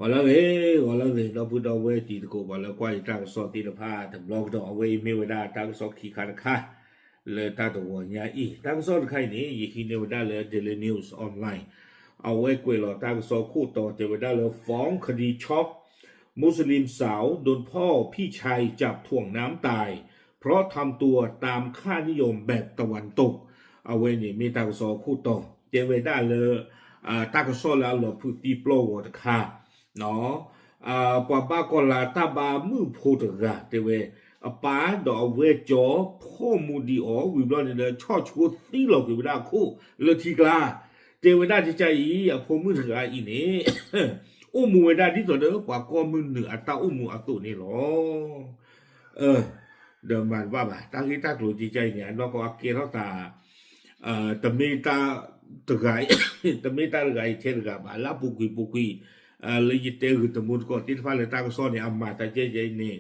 ဂီၤလၢအဂ့ၤ, ဂီၤလၢအဂ့ၤ ဒီပုၢ်ဒီဝဲၢ်တံၤသကိး ပှၤလၢကွၢ်ယတၢ်ကစီၣ်သ့ၣ်တဖၣ်တဘျီကဒီး, အဝဲအံၤမ့ၢ်ဝဲဒၣ်တၢ်ကစီၣ်ခံခါတခါ လၢတၢ်တဂီၤညါအံၤ, တၢ်ကစီၣ်တခါအံၤန့ၣ် ယဟံးန့ၢ်ဝဲဒၣ်လၢ Daily News Online အဝဲကွဲးလီၤတၢ်ကစီၣ်ခိၣ်တီတဲဝဲဒၣ်လၢ ฟ้องคดีช็อก มุสลิมสาวโดนพ่อพี่ชายจับถ่วงน้ำตาย เพราะทำตัวตามค่านิยมแบบตะวันตก အဝဲန့ၣ်မ့ၢ်တၢ်ကစီၣ်ခိၣ်တီ တဲဝဲဒၣ်လၢ တၢ်ကစီၣ်လၢအလီၤဖုးသံပျီၢ်ဂီၤတခါ ပှၤဘၣ်ကီၤလၤတၢ်ဘါမုၣ်ဖိတဂၤ တဲဝဲ အပၢ်ဒီးအဝဲၢ်ကၠီ ဖီၣ်မူဒံးအီၤ ဝံၤဘျီန့ၣ်ဒီး ဆီၣ်ဆိသံလီၤကွံာ်ဝဲဒၣ်အခိၣ်လၢထံကျါ, တဲဝဲဒၣ်ကကါအံၤ အဖိမုၣ်တဂၤအံၤန့ၣ် အိၣ်မူဝဲဒၣ်ဒ်သိးဒီး ပှၤကီၢ်မုၢ်နုာ်အတၢ်အိၣ်မူအသိးန့ၣ်လီၤ. ဒီးမၤတဘၣ်ဘၣ် တၢ်ဂ့ၢ်တၢ်ကျိၤကကါအံၤန့ၣ် အနီၢ်ကီၢ်အကဲထီၣ်သး တမ့ၢ်တၢ်တဂၤအံၤ တမ့ၢ်တၢ်တဂၤအံၤထဲတဂၤဘၣ် လၢအပူၤကွံာ်ပူၤကွံာ် လၢယတဲဂ့ၤတမူတကိးသ့ၣ်တဖၣ်လၢတၢ်ကစီၣ်န့ၣ် အမၤသးကဲကဲအံၤန့ၣ်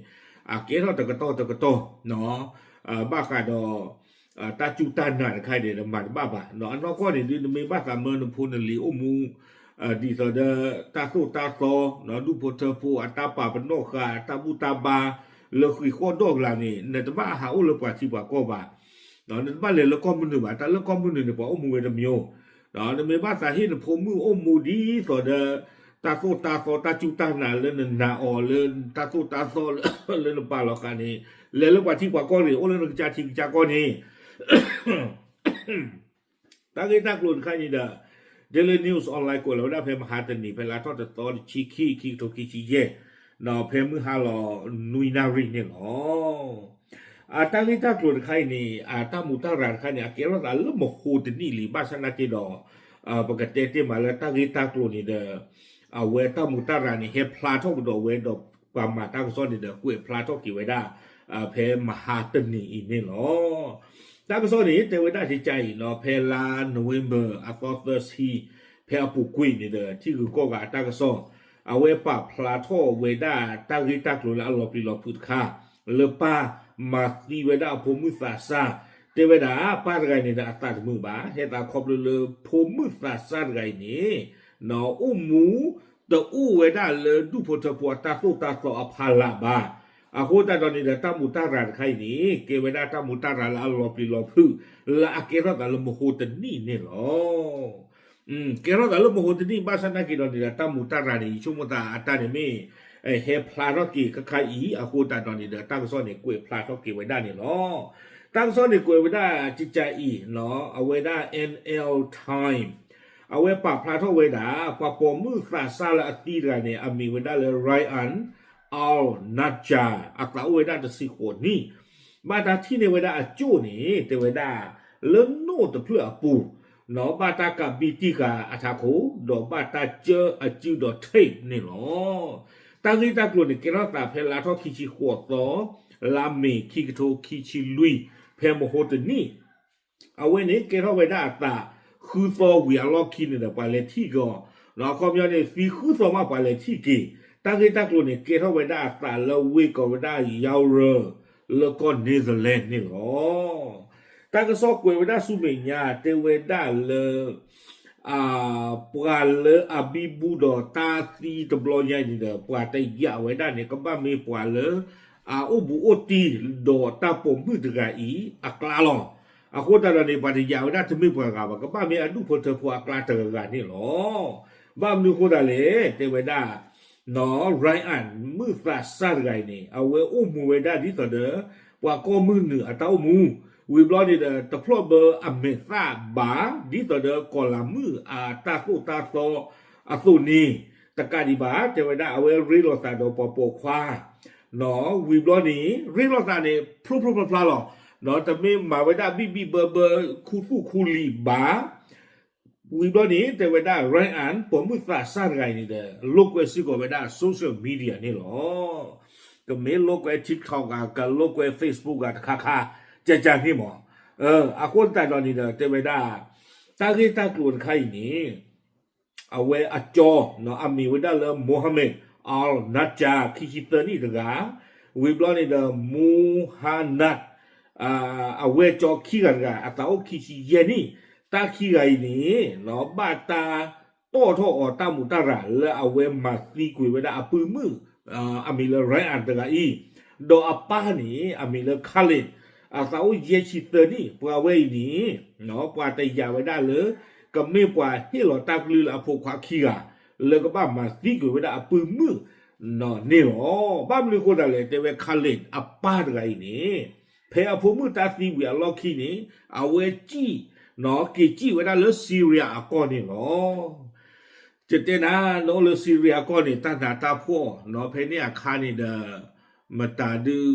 အကဲထီၣ်တကတီၢ်တကတီၢ် ဘၣ်ဃးဒီး တၢ်စူၢ်တၢ်နာ်တခါအံၤန့ၣ် မၤတဘၣ်ဘၣ် အနီၢ်ကီၢ်န့ၣ်ဒုး နမ့ၢ်ဘၣ်သးမၢနဖိနလံၤအိၣ်မူ ဒ်သိးဒီး တၢ်သိၣ်တၢ်သီ ဒူၣ်ဖိထၢဖိ အတၢ်ပာ်ပနီၣ်ဃာ် တၢ်ဘူၣ်တၢ်ဘါ လၢဃံးဃီၣ်ဒီၣ်ကျါန့ၣ် နတဘၣ်ဟးအိၣ်လၢပှၤထံပှၤကီၢ်ဘၣ် နတဘၣ်လဲၤလၢကီၢ်မုၢ်နုာ်ဘၣ် တၢ်လၢကီၢ်မုၢ်နုာ်န့ၣ် ပှၤအိၣ်မူဝဲတမျိုး နမ့ၢ်ဘၣ်သးဟ့ၣ်နဖိမုၣ်အိၣ်မူဒ်သိးဒီး တၢ်သိၣ်တၢ်သီ တၢ်စူၢ်တၢ်နာ်လၢနနာ်အီၤလၢတၢ်သိၣ်တၢ်သီလၢနပာ်လီၤဃာ်န့ၣ် လဲၤလၢပှၤထံပှၤကီၢ်န့ၣ် အိၣ်လၢနကစၢ်ထံကစၢ်ကီၢ်န့ၣ် တၢ်ဂ့ၢ်တၢ်ကျိၤတခါအံၤန့ၣ်ဒီး Daily News Online ကွဲးလီၤဝဲဒၣ်ဖဲမဟါတနံၤ ဖဲလါထီၣ်တသီတဆံခံ ခံကထိခံဆံယဲၢ် ဒီးဖဲမုၢ်ဟါလီၤနွံနၣ်ရံၣ်န့ၣ်လီၤ. အတၢ်ဂ့ၢ်တၢ်ကျိၤတခါအံၤန့ၣ် အတၢ်မူးတၢ်ရၤတခါန့ၣ် အကဲထီၣ်သးလၢမဟိတနံၣ်လံ ဘၣ်ဆၣ်နာ်က့ဒီး ပကတဲတ့ၢ်မးလၢတၢ်ဂ့ၢ်တၢ်ကျိၤန့ၣ်ဒီး အဝဲတၢ်မူးတၢ်ရၤန့ၣ် ဟဲဖျါထီၣ်ကဒီးဝဲဒီးပှၤမၤတၢ်ကစီၣ်န့ၣ်ဒီး ကွဲးဖျါထီၣ်က့ၤဝဲဒၣ် ဖဲမဟါတနံၤအံၤန့ၣ်လီၤ. တၢ်ကစီၣ်န့ၣ် တဲဝဲဒၣ်ကကါအံၤနီၤ ဖဲလါ November အသီသၢဆံ ဖဲအပူၤကွံာ်န့ၣ်ဒီး ထံဂုၤကီၢ်ဂၤအတၢ်ကစီၣ် အဝဲပာ်ဖျါထီၣ်ဝဲဒၣ်တၢ်ဂ့ၢ်တၢ်ကျိၤလၢအလီၤပျံၤလီၤဖုးတခါ လၢပၢ်မၤသံဝဲဒၣ်အဖိမုၣ်သးစၢ် တဲဝဲဒၣ် ပၢ်တဂၤအံၤန့ၣ်ဒီးအသးတမုာ်ဘၣ် ဟဲသးခီဖျိလၢဖိမုၣ်သးစၢ်တဂၤအံၤန့ၣ် အိၣ်မူ တအိၣ်ဝဲဒၣ်လၢဒူၣ်ဖိထၢဖိအတၢ်သိၣ်တၢ်သီအဖီလာ်ဘၣ်. အဃိသတးဒီးန့ၣ်ဒီး တၢ်မူးတၢ်ရၤတခါအံၤန့ၣ် ကဲဝဲဒၣ်တၢ်မူးတၢ်ရၤလၢအလီၤပျံၤလီၤဖုး လၢအကဲထီၣ်သးလၢမဟိတနံၣ်န့ၣ်လီၤ. ကဲထီၣ်သးလၢမဟိတနံၣ် ဘၣ်ဆၣ်နာ်က့ဒီးန့ၣ်ဒီး တၢ်မူးတၢ်ရၤန့ၣ် ယဆိကမိၣ်သးအတၢ်န့ၣ်မ့ၢ် ဟဲဖျါထီၣ်က့ၤခါခါအံၤ အဃိသတးဒီးန့ၣ်ဒီး တၢ်ကစီၣ်န့ၣ် ကွဲးဖျါထီၣ်က့ၤဝဲဒၣ်န့ၣ်လီၤ. တၢ်ကစီၣ်န့ၣ်ကွဲးဝဲဒၣ်ကကါအံၤ အဝဲဒၣ် N L Time အဝဲပာ်ဖျါထီၣ်ဝဲဒၣ် ပှၤပိာ်မုၣ်သးစၢ်လၢအသံတဂၤန့ၣ် အမံၤဝဲဒၣ်လၢ Ryan Al Najjar အသးအိၣ်ဝဲဒၣ်တဆံဃိးနံၣ် ဘၣ်တၢ်ထံၣ်န့ၢ်ဝဲဒၣ်အကၠိၣ်န့ၣ် တဲဝဲဒၣ် လၢနိၣ်တဖျၢၣ်အပူၤ ဘၣ်တၢ်ကးဘံတံၢ်ဃာ်အထးခိၣ် ဒီးဘၣ်တၢ်ကၢအစုဒီး tape န့ၣ်လီၤ. တၢ်ဂ့ၢ်တၢ်ကျိၤန့ၣ် ကဲထီၣ်သးဖဲလါထီၣ်ခံဆံဃိးသီ လါမ့ၤခံကထိခံဆံလွံၢ် ဖဲမဟိတနံၣ် အဝဲန့ၣ်ကဲထီၣ်ဝဲဒၣ်အသး ဃုသီဝံၤအလီၢ်ခံန့ၣ်ဒီး ပှၤလဲၤထံၣ်က့ၤအီၤ အခီပညီန့ၣ် သံဃုသီမးပှၤလဲၤထံၣ်က့ၤ တၢ်ဂ့ၢ်တၢ်ကျိၤန့ၣ် ကဲထီၣ်ဝဲဒၣ်အသးလၢဝ့ၢ်ကိးဝဲဒၣ် Yaoundé လၢကီၢ် Netherlands န့ၣ်လီၤ. တၢ်ကစီၣ်ကွဲးဝဲဒၣ်ဆူမဲာ်ညါ တဲဝဲဒၣ်လၢ ပှၤလၢအဘံဘူဒီးတၢ်သံတဘျီညါအံၤန့ၣ်ဒီး ပှၤတယာ်ဝဲဒၣ်န့ၣ် ကဘၣ်မ့ၢ်ပှၤလၢ အအိၣ်ဘူးအိၣ်တံၢ်ဒီးတၢ်ပိာ်မုၣ်တဂၤအံၤအကျါလီၤ. အဃိသတးဒီးန့ၣ် ပှၤတယာ်ဝဲဒၣ်တမ့ၢ်ပှၤဂၤဘၣ် ကဘၣ်မ့ၢ်အဒူၣ်ဖိထၢဖိအကျါတဂၤဂၤန့ၣ်လီၤ. ဘၣ်မနုၤအဃိသတးလဲၣ် တဲဝဲဒၣ် နီၢ် Ryan မုၣ်သးစၢ်တဂၤအံၤန့ၣ် အဝဲအိၣ်မူဝဲဒၣ်ဒ်သိးဒီး ပှၤကီၢ်မုၢ်နုာ်အတၢ်အိၣ်မူ ဝံၤဘျီန့ၣ်ဒီး တဖျီၣ်ဘၢအမဲာ်သၣ်ဘၣ် ဒ်သိးဒီးကီၤလၤမုၣ်အတၢ်သိၣ်တၢ်သီအသိးန့ၣ် တကးဒံးဘၣ် တဲဝဲဒၣ်အဝဲရ့လိာ်သးဒီးပှၤပိာ်ခွါ နီၢ် ဝံၤဘျီန့ၣ် ရ့လိာ်သးန့ၣ် ဖျိဖျိဖျါဖျါလီၤ. နီၢ် တမ့ၢ်မၤဝဲဒၣ်ဘံၣ်ဘံၣ်ဘၢဘၢခူသူၣ်ခူလံာ်ဘၣ် ဝံၤဘျီန့ၣ် တဲဝဲဒၣ် Ryan ပိာ်မုၣ်သးစၢ်တဂၤအံၤန့ၣ်ဒီး လိာ်ကွဲစ့ၢ်ကီးဝဲဒၣ် social media န့ၣ်လီၤ. ကမ့ၢ်လိာ်ကွဲ TikTok ဧါ ကလိာ်ကွဲ Facebook ဧါ တခါခါ ကကါန့ၣ်မး အဃိသတးဒီးန့ၣ်ဒီး တဲဝဲဒၣ် တၢ်ဂ့ၢ်တၢ်ကျိၤတခါအံၤန့ၣ် အဝဲအကၠီ နီၢ် အမံၤဝဲဒၣ်လၢ Mohamed Al Najjar ခံဆံသၢနံၣ်တဂၤ ဝံၤဘျီန့ၣ်ဒီး Muhannad အဝဲၢ်ကၠီခံဂၤတဂၤ အသးအိၣ်ခံဆံယဲၢ်နံၣ် တၢ်ခံဂၤအံၤန့ၣ် နီၢ် ဘၣ်တၢ် တီၣ်ထီၣ်အီၤတၢ်မူးတၢ်ရၤလၢအဝဲမၤသံကွံာ်ဝဲဒၣ်အပုၢ်မုၣ် အမံၤလၢ Ryan တဂၤအံၤ, ဒီးအပၢ်န့ၣ် အမံၤလၢ Khalid, အသးအိၣ်ယဲၢ်ဆံသၢနံၣ်, ပှၤဝဲအံၤန့ၣ် ပှၤတယာ်ဝဲဒၣ်လၢ ကမ့ၢ်ပှၤဟ့ၣ်လီၤတၢ်ကလုၢ်လၢအဖိခွါခံဂၤ လၢကဘၣ်မၤသံကွံာ်ဝဲဒၣ်အပုၢ်မုၣ်န့ၣ်လီၤ. ဘၣ်မနုၤအဃိသတးလဲၣ်, တဲဝဲ Khalid အပၢ်တဂၤအံၤန့ၣ် ဖဲအဖိမုၣ်တၢ်သံဝံၤအလီၢ်ခံန့ၣ် အဝဲက့ၤ, က့ၤစံၣ်ဝဲဒၣ်လၢ Syria အကီၢ်န့ၣ်လီၤ. ယတဲနၤ နအိၣ်လၢ Syria အကီၢ်န့ၣ် တၢ်နးတၢ်ဖှီၣ် ဖဲန့ၣ်အခါန့ၣ်ဒီး မတၤဒုး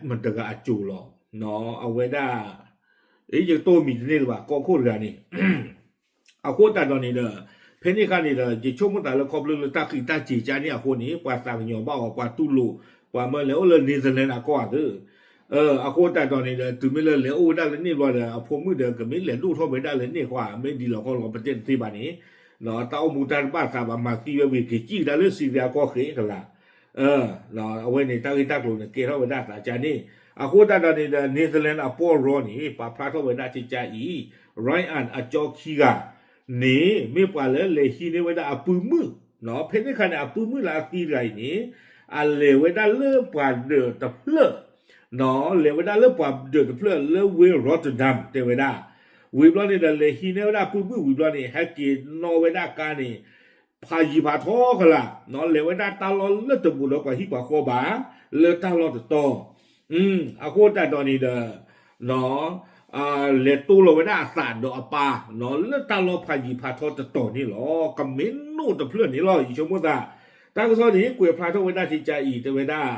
မတၤတဂၤအစိၤလီၤ. အဝဲဒၣ် ယတိၢ်မံၤတန့ၢ်လၢၤဘၣ် ကီၢ်ခိၣ်တဂၤန့ၣ် အဃိသတးဒီးန့ၣ်ဒီး ဖဲန့ၣ်အခါန့ၣ်ဒီး ယဆိကမိၣ်သးလၢခီဖျိလၢတၢ်ဃံးတၢ်စ့ၤကၢ်န့ၣ်အဃိန့ၣ် ပှၤသးကညီၤဘၣ်အီၤ ပှၤတူၢ်လိာ်, ပှၤမၢလဲၤအိၣ်လၢ Netherlands အကီၢ်ဧါသ့ၣ် အဃိသတးဒီးန့ၣ်ဒီး တုၤမ့ၢ်လၢလဲၤအိၣ်ဝဲဒၣ်လၢန့ၣ်ဘျီဒီး အဖိမုၣ်ဒီး ကမ့ၢ်လဲၤဒိၣ်ထီၣ်ဝဲဒၣ်လၢန့ၣ်ဃီ မ့ၢ်ဒ်လဲၣ်ဃီလီၤ ပတဲတသ့ဘၣ်န့ၣ် တၢ်အိၣ်မူတၢ်တဘၣ်သးဘၣ် မၤသံဝဲဝံၤ က့ၤစံၣ်ဝဲဒၣ်လၢ Syria အကီၢ်ဃ့ကလာ် အဝဲန့ၣ် တၢ်ဂ့ၢ်တၢ်ကျိၤန့ၣ် ကဲထီၣ်ဝဲဒၣ်သးကၢ်န့ၣ် အဃိသတးဒီးန့ၣ်ဒီး Netherlands အပီၢ်ရီန့ၣ် ပာ်ဖျါထီၣ်ဝဲဒၣ်ကကၢ်အံၤ Ryan အကၠီခံဂၤန့ၣ် မ့ၢ်ပှၤလၢလဲၤဟံးန့ၢ်ဝဲဒၣ်အပုၢ်မုၣ်, ဖဲန့ၣ်အခါန့ၣ် အပုၢ်မုၣ်လၢအသံတဂၤအံၤန့ၣ် အလဲၤဝဲဒၣ်လၢပှၤဒၢးတဖျၢၣ် လဲၤဝဲဒၣ်လၢပှၤဒၢးတဖျၢၣ်လၢဝ့ၢ် Rotterdam တဲဝဲဒၣ်, ဝံၤဘျီန့ၣ်ဒီး လဲၤဟံးန့ၢ်ဝဲဒၣ်အပုၢ်မုၣ်ဝံၤဘျီန့ၣ် ဟဲက့ၤနီၣ်ဝဲဒၣ်ကါန့ၣ် ဖးယံၤဖးထီကလာ်, လဲၤဝဲဒၣ်တၢ်လီၢ်လၢတဘူးဒီးပှၤဟံၣ်ပှၤဃီဘၣ် လၢတၢ်လီၢ်တတီၤ, အဃိသတးဒီးန့ၣ်ဒီး လဲၤတိလီၤဝဲဒၣ်အသးဒီးအပၢ် လၢတၢ်လီၢ်ဖးယံၤဖးထီတတီၤန့ၣ်လီၤ. ကမ့ၢ်နိၣ်တဖျၢၣ်န့ၣ်လီၤ ယဆိကမိၣ်သး, တၢ်ကစီၣ်န့ၣ် ကွဲးဖျါထီၣ်ဝဲဒၣ်ကကၢ်အံၤ တဲဝဲဒၣ်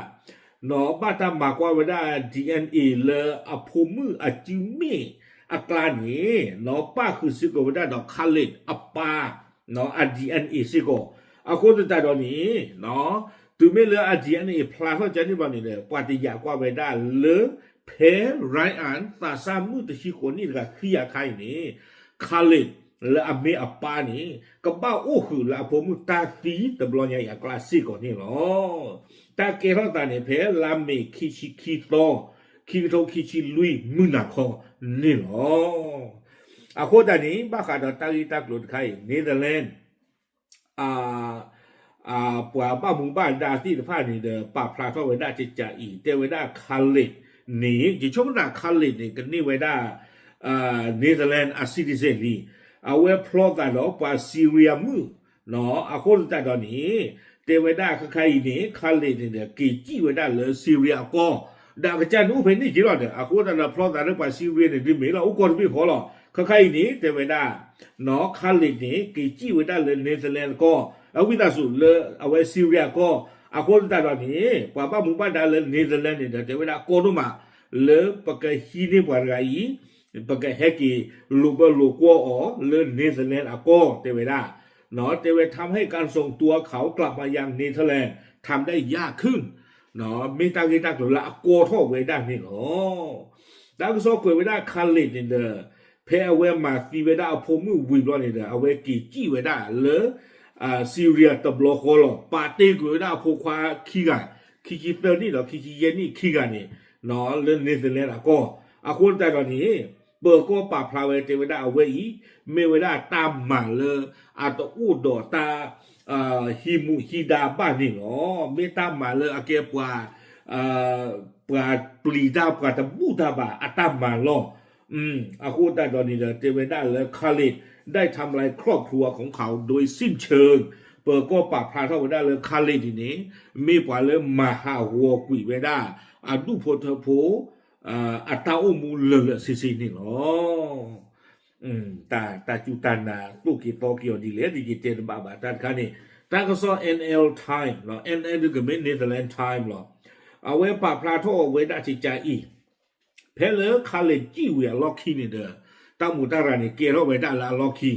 ဘၣ်တၢ်မၤကွၢ်ဝဲဒၣ် DNA လၢအဖိမုၣ်အစုမ့ၣ်အကျါန့ၣ် ပၣ်ဃုာ်စ့ၢ်ကီးဝဲဒၣ်ဒီး Khalid အပၢ် အ DNA စ့ၢ်ကီး, အဃိသတးဒီးန့ၣ် တုၤမ့ၢ်လၢအ DNA ဖျါထီၣ်ကၢ်န့ၣ်ဘျီန့ၣ်ဒီး ပှၤတယာ်ကွၢ်ဝဲဒၣ်လၢ ဖဲ Ryan သးစၢ်မုၣ်တဆံဃိးနံၣ်တဂၤသံအခါအံၤန့ၣ် Khalid လၢအမ့ၢ်အပၢ်န့ၣ် ကဘၣ်အိၣ်ဃုာ်လၢအဖိမုၣ်တၢ်သံတဘျီညါအံၤအကျါစ့ၢ်ကီးန့ၣ်လီၤ. တၢ်ကဲထီၣ်သးန့ၣ် ဖဲလါမ့ၤခံဆံခံသီ ခံကထိခံဆံလွံၢ်မုၢ်နၤခီန့ၣ်လီၤ. အဃိသတးန့ၣ် ဘၣ်ဃးဒီးတၢ်ဂ့ၢ်တၢ်ကျိၤတခါအံၤ Netherlands ပှၤဘၣ်မူဘၣ်ဒါသ့ၣ်တဖၣ်န့ၣ်ဒီး ပာ်ဖျါထီၣ်ဝဲဒၣ်ကကၢ်အံၤ တဲဝဲဒၣ် Khalid န့ၣ် ယဆိကမိၣ်သး Khalid န့ၣ် ကန့ၢ်ဝဲဒၣ် Netherlands အ citizen လံ, အဝဲဖျီသးဒီးပှၤ Syria မုၣ် အဃိသတးဒီးန့ၣ် တဲဝဲဒၣ်ခဲခါအံၤန့ၣ် Khalid န့ၣ်ဒီး က့ၤစံၣ်ဝဲဒၣ်လၢ Syria အကီၢ်, ဒီးအကစၢ်န့ၣ်အိၣ်ဖဲန့ၣ်က့ၤလီၤဒီး အဃိသတးဒီးဖျီသးလၢပှၤ Syria န့ၣ် ဒ်မ့ၢ်လီၤ အိၣ်ကီၢ်တဘ့ၣ်ဃီလီၤ. ခဲခါအံၤန့ၣ် တဲဝဲဒၣ် Khalid န့ၣ် က့ၤစံၣ်ဝဲဒၣ်လၢ Netherlands အကီၢ်, အဝံသးစူၤလၢအဝဲ Syria အကီၢ်, အဃိသတးဒီးန့ၣ် ပှၤဘၣ်မူဘၣ်ဒါလၢ Netherlands န့ၣ်ဒီး တဲဝဲဒၣ်ကီဒိၣ်မး လၢပကဟံးန့ၢ်ပှၤတဂၤအံၤ ပကဟဲက့ၤလိာ်ဘၢလိာ်ကွီၢ်အီၤလၢ Netherlands အကီၢ် တဲဝဲဒၣ်, တဲဝဲ ทำให้การส่งตัวเขากลับมายังเนเธอร์แลนด์ ทำได้ยากขึ้น မ့ၢ်တၢ်ဂ့ၢ်တၢ်ကျိၤလၢအကီထီၣ်ဝဲဒၣ်န့ၣ်လီၤ. တၢ်ကစီၣ်ကွဲးဝဲဒၣ် Khalid န့ၣ်ဒီး ဖဲအဝဲမၤသံဝဲဒၣ်အဖိမုၣ်ဝံၤဘျီန့ၣ်ဒီး အဝဲက့ၤစံၣ်ဝဲဒၣ်လၢ Syria တဘျီဃီလီၤ. ပာ်တ့ၢ်ကွံာ်ဝဲဒၣ်အဖိခွါခံဂၤ, ခံဆံသၢနံၣ်ဒီးခံဆံယဲၢ်နံၣ်ခံဂၤန့ၣ် လၢ Netherlands အကီၢ်, အဃိသတးဒီးန့ၣ် ပၢၤကီၢ်ပာ်ဖျါဝဲတဲဝဲဒၣ်အဝဲအံၤ မ့ၢ်ဝဲဒၣ်တၢ်မၤလၢအတအိၣ်ဒီးတၢ် ဟံးမူဟံးဒါဘၣ်န့ၣ်လီၤ. မ့ၢ်တၢ်မၤလၢအကဲပှၤ ပှၤပျံၤတၢ်ပှၤတဘူၣ်တၢ်ဘၣ်အတၢ်မၤလီၤ. အဃိသတးဒီးန့ၣ်ဒီး တဲဝဲဒၣ်လၢ Khalid ได้ทำลายครอบครัวของเขาโดยสิ้นเชิง ပၢၤကီၢ်ပာ်ဖျါထီၣ်ဝဲဒၣ်လၢ Khalid န့ၣ် မ့ၢ်ပှၤလၢမၤဟးဂီၤကွံာ်ဝဲဒၣ် အဒူၣ်ဖိထၢဖိ အတၢ်အိၣ်မူလၢာ်လၢာ်ဆ့ဆ့န့ၣ်လီၤ. တၢ်စူၢ်တၢ်နာ်သိၣ်က့ၤသီက့ၤအီၤဒ်လဲၣ် ဒ်ယတဲတဘၣ်ဘၣ်တၢ်တခါန့ၣ် တၢ်ကစီၣ် N L Time လီၤ. N L ဒုးကမ့ၢ် Netherlands Time လီၤ. အဝဲပာ်ဖျါထီၣ်ဝဲဒၣ်ကကၢ်အံၤ ဖဲလၢ Khalid စံၣ်ဝံၤအလီၢ်ခံန့ၣ်ဒီး တၢ်မူးတၢ်ရၤန့ၣ် ကဲထီၣ်ဝဲဒၣ်လၢအလီၢ်ခံ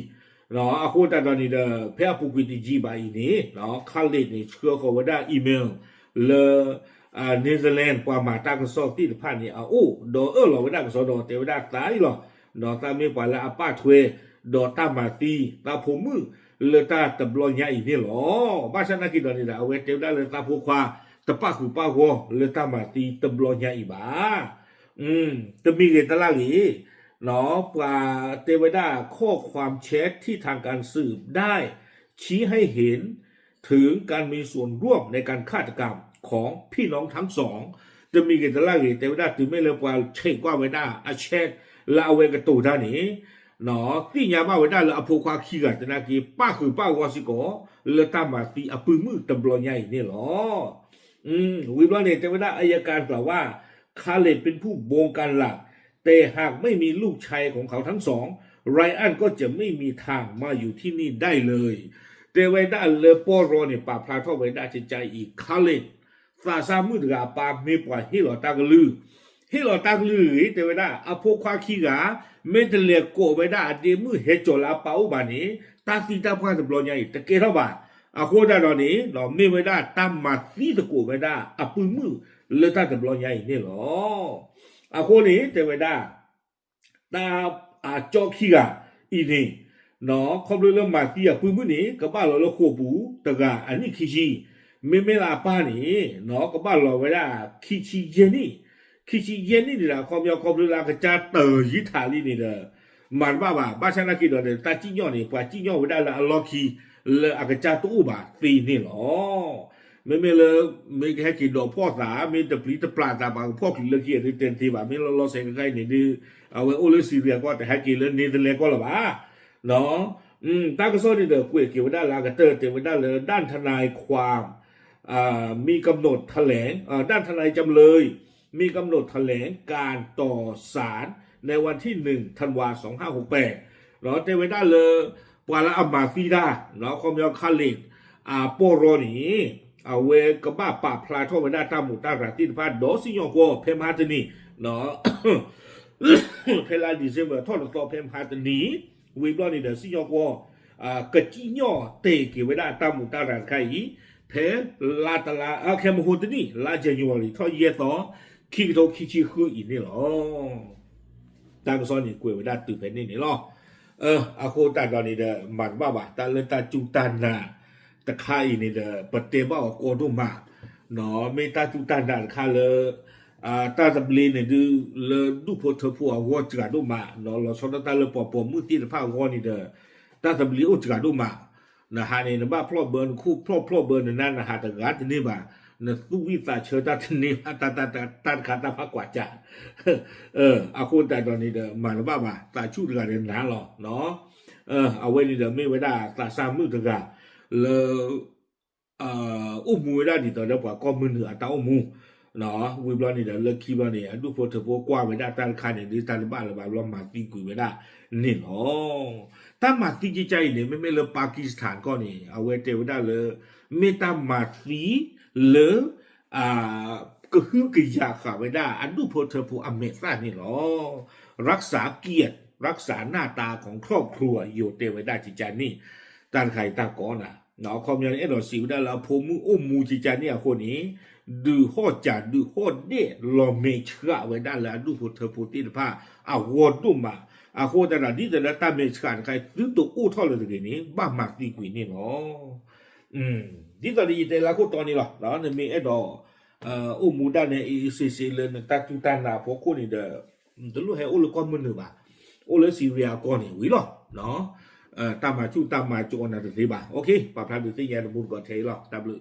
အဃိသတးဒီးန့ၣ်ဒီး ဖဲအပူၤကွံာ်တယံာ်ဘၣ်အံၤန့ၣ် Khalid န့ၣ် ဆှၢဃီၤဝဲဒၣ် email လၢ Netherlands ပှၤမၤတၢ်ကစီၣ်သ့ၣ်တဖၣ်န့ၣ်အအိၣ် ဒီးအၢၣ်လီၤဝဲဒၣ်ကစီဒီးတဲဝဲဒၣ်သးအံၤလီၤ. ဒီးသးမ့ၢ်ပှၤလၢအပာ်ထွဲ ဒီးတၢ်မၤသံသးဖိမုၣ်လၢတၢ်တဘျီညါအံၤန့ၣ်လီၤ. ဘၣ်ဆၣ်နာ်က့ၤဒီးန့ၣ်ဒီး အဝဲတဲဝဲဒၣ်လၢသးဖိခွါ တပာ်ဃုာ်ပာ်ဂီၢ်လၢတၢ်မၤသံတဘျီညါအံၤဘၣ်. တမံၤဂ့ၤတလၢ်ဂ့ၤ ပှၤတဲဝဲဒၣ် ข้อความแชทที่ทางการสืบได้เชื่อมโยงกับการ ชี้ให้เห็นถึงการมีส่วนร่วมในการฆาตกรรมของพี่น้องทั้งสอง တမံၤဂ့ၤတလၢ်ဂ့ၤ တဲဝဲဒၣ်တုၤမ့ၢ်လၢပှၤဆဲးကွၢ်ဝဲဒၣ်အ chat လၢအဝဲကတိၤတၢ်န့ၣ် သ့ၣ်ညါဘၣ်ဝဲဒၣ်လၢအဖိခွါခံဂၤသနာ်က့ ပၣ်ဃုာ်ပၣ်ဂီၢ်စ့ၢ်ကီး လၢတၢ်မၤသံအပုၢ်မုၣ်တဘျီညါအံၤန့ၣ်လီၤ. ဝံၤဘျီန့ၣ် တဲဝဲဒၣ် อัยการกล่าวว่า คาเลดเป็นผู้บงการหลัก แต่หากไม่มีลูกชายของเขาทั้งสอง ไรอันก็จะไม่มีทางมาอยู่ที่นี่ได้เลย တဲဝဲဒၣ်လၢပီၢ်ရီန့ၣ် ပာ်ဖျါထီၣ်ဝဲဒၣ်ကကါအံၤ Khalid သးစၢ်မုၣ်တဂၤအပၢ်မ့ၢ်ပှၤဟ့ၣ်လီၤတၢ်ကလုၢ်, ဟ့ၣ်လီၤတၢ်ကလုၢ်ဂ့ၤ တဲဝဲဒၣ် အဖိခွါခံဂၤ မ့ၢ်တလဲၤကိးဝဲဒၣ်အဒ့မုၣ်ဟဲကၠီၤလၢအပၢ်အိၣ်ဘၣ်န့ၣ် တၢ်သံတၢ်ပှၢ်တဘျီညါအံၤ တကဲထီၣ်ဘၣ်. အဃိသတးဒီးန့ၣ် မ့ၢ်ဝဲဒၣ်တၢ်မၤသံသကိးဝဲဒၣ်အပုၢ်မုၣ်လၢတၢ်တဘျီညါအံၤန့ၣ်လီၤ. အဃိန့ၣ် တဲဝဲဒၣ် တၢ်အကၠီခံဂၤအံၤန့ၣ် ခီဖျိလၢမၤသံအပုၢ်မုၣ်န့ၣ် ကဘၣ်လီၤလၢဃိာ်ပူၤတဂၤအနံၣ်ခံဆံ, မ့မ့ၢ်လၢအပၢ်န့ၣ် ကဘၣ်လီၤဝဲဒၣ်ခံဆံယဲၢ်နံၣ်, ခံဆံယဲၢ်နံၣ်န့ၣ်ဒီး အခီပညီခီဖျိလၢအကစၢ်တယံာ်ထးလံန့ၣ်ဒီး မၤတဘၣ်ဘၣ်. ဘၣ်ဆၣ်သနာ်က့ဒီး တၢ်စံၣ်ညီၣ်န့ၣ် ပှၤစံၣ်ညီၣ်ဝဲဒၣ်လၢအလီၢ်ခံ လၢအကစၢ်တအိၣ်ဘၣ်သ့န့ၣ်လီၤ. မ့မ့ၢ်လၢ မ့ၢ်ကဟဲက့ၤဒိးဖှီၣ်သး မ့ၢ်တပျံၤတပျၢ်သး ပှၤကဖှီၣ်ချုးလၢခံဂ့ၤဒုးတဲတသ့ဘၣ်. မ့ၢ်လီၤလီၤဆဲးခဲခါအံၤန့ၣ်ဒုး အဝဲအိၣ်လၢ Syria ကီၢ် တဟဲက့ၤလၢ Netherlands ကီၢ်လၢၤဘၣ်. တၢ်ကစီၣ်န့ၣ်ဒီး ကွဲးက့ၤဝဲဒၣ်လၢအကတၢၢ် တဲဝဲဒၣ်လၢ ด้านทนายความ อ่า มีกำหนดแถลง เอ่อ ด้านทนายจำเลย มีกำหนดแถลงการต่อศาล ในวันที่หนึ่งธันวาสองห้าหกแปด တဲဝဲဒၣ်လၢ ပှၤလၢအမၤသံတၢ် ခီပညီ Khalid အပီၢ်ရီန့ၣ် အဝဲကဘၣ်ပာ်ဖျါထီၣ်ဝဲဒၣ်တၢ်မူးတၢ်ရၤသ့ၣ်တဖၣ် ဒီးစံၣ်ညီၣ်ကွီၢ် ဖဲမဟါတနံၤ ဖဲလါ December ထီၣ်တသီ ဖဲမဟါတနံၤ ဝံၤဘျီန့ၣ်ဒီး စံၣ်ညီၣ်ကွီၢ် ကစံၣ်ညီၣ်တဲာ်က့ၤဝဲဒၣ်တၢ်မူးတၢ်ရၤတခါအံၤ ဖဲလါတလါ ခဲမဟိတနံၣ် လါ January ထီၣ်ယဲၢ်သီ ခံကထိခံဆံဃုအံၤန့ၣ်လီၤ. တၢ်ကစီၣ်န့ၣ်ကွဲးဝဲဒၣ်တုၤဖဲန့ၣ်န့ၣ်လီၤ. အဃိသတးဒီးန့ၣ်ဒီး မၤတဘၣ်ဘၣ် တၢ်လၢတၢ်စူၢ်တၢ်နာ်တခါအံၤန့ၣ်ဒီး ပတဲဘၣ်အီၤကီဒိၣ်မး, မ့ၢ်တၢ်စူၢ်တၢ်နာ်တခါလၢ တၢ်သဘျ့န့ၣ်ဒုး လၢဒူၣ်ဖိထၢဖိအဂီၢ်စှၤဒိၣ်မး, လီၤဆီဒၣ်တၢ်လၢပှၤပိာ်မုၣ်သ့ၣ်တဖၣ်အဂီၢ်န့ၣ်ဒီး တၢ်သဘျ့အိၣ်စှၤဒိၣ်မး, နဟးန့ၣ် နဘၣ်ဖျီၣ်ဘၢ နခိၣ်ဖျီၣ်ဖျီၣ်ဘၢ နနါနဟးတဂၤတန့ၢ်ဘၣ်, နသူၣ်ဝံၣ်သးဆၢတၢ်တန့ၢ်ဘၣ် တၢ်တခါတၢ်ဖးကွၢ်စၢ် အဃိသတးဒီးန့ၣ်ဒီး မၤတဘၣ်ဘၣ် သးဆူၣ်တဂၤဒီးနၤလီၤ. အဝဲန့ၣ်ဒီးမ့ၢ်ဝဲဒၣ်သးစၢ်မုၣ်တဂၤလၢ အိၣ်မူဝဲဒၣ်ဒ်သိးဒီးပှၤကီၢ်မုၢ်နုာ်အတၢ်အိၣ်မူ, ဝံၤဘျီန့ၣ်ဒီး လၢခံဘျီန့ၣ် အဒူၣ်ဖိထၢဖိကွၢ်ဝဲဒၣ်တၢ်တခါန့ၣ် ဒုးတၢ်တဘၣ်လၢၤဘၣ်ဘျီမၤသံကွံာ်ဝဲဒၣ်န့ၣ်လီၤ. တၢ်မၤသံကကါအံၤန့ၣ် မ့မ့ၢ်လၢ Pakistan ကီၢ်န့ၣ် အဝဲတဲဝဲဒၣ်လၢ မ့ၢ်တၢ်မၤသံလၢ ကဟုကယာ်ဃာ်ဝဲဒၣ်အဒူၣ်ဖိထၢဖိအမဲာ်သၣ်န့ၣ်လီၤ. รักษาเกียรติ รักษาหน้าตาของครอบครัว ယိၤတဲဝဲဒၣ်ကကါန့ၣ် တၢ်တခါအံၤတၢ်ကီနၤ အခီပညီန့ၣ် အဲၣ်ဒိးစံးဝဲဒၣ်လၢအဖိမုၣ်အိၣ်မူကကါန့ၣ်အဃိန့ၣ် ဒုးဟီၣ်စၢ်ဒုးဟီၣ်ဒဲးလီၤမဲာ်ဆှးဝဲဒၣ်လၢအဒူၣ်ဖိထၢဖိသ့ၣ်တဖၣ်အဂီၢ်ဒိၣ်မး, အဃိသတးဒီး ဒ်သိးလၢတၢ်မဲာ်ဆှးတခါအံၤ သုတအိၣ်ထီၣ်လၢၤတဂ့ၤန့ၣ် ဘၣ်မၤသံကွံာ်န့ၣ်လီၤ. ဒ်သိးဒီးယတဲလၢခိၣ်တီန့ၣ်လီၤ, နမ့ၢ်အဲၣ်ဒိး အိၣ်မူဒၣ်နဲအ့ၣ်အ့ၣ်စ့စ့လၢနတၢ်စူၢ်တၢ်နာ်အဖီခိၣ်န့ၣ်ဒီး တလိၣ်ဟဲအိၣ်လၢကီၢ်မုၢ်နုာ်ဘၣ်, အိၣ်လၢ Syria ကီၢ်န့ၣ်ဝံၤလီၤ. တၢ်မၤဆူၣ်တၢ်မၤကၠီနၤတသ့ဘၣ်. ပာ်ဖျါဒုးသ့ၣ်ညါတမူတကိးထဲအံၤလီၤ. တၢ်ဘျုး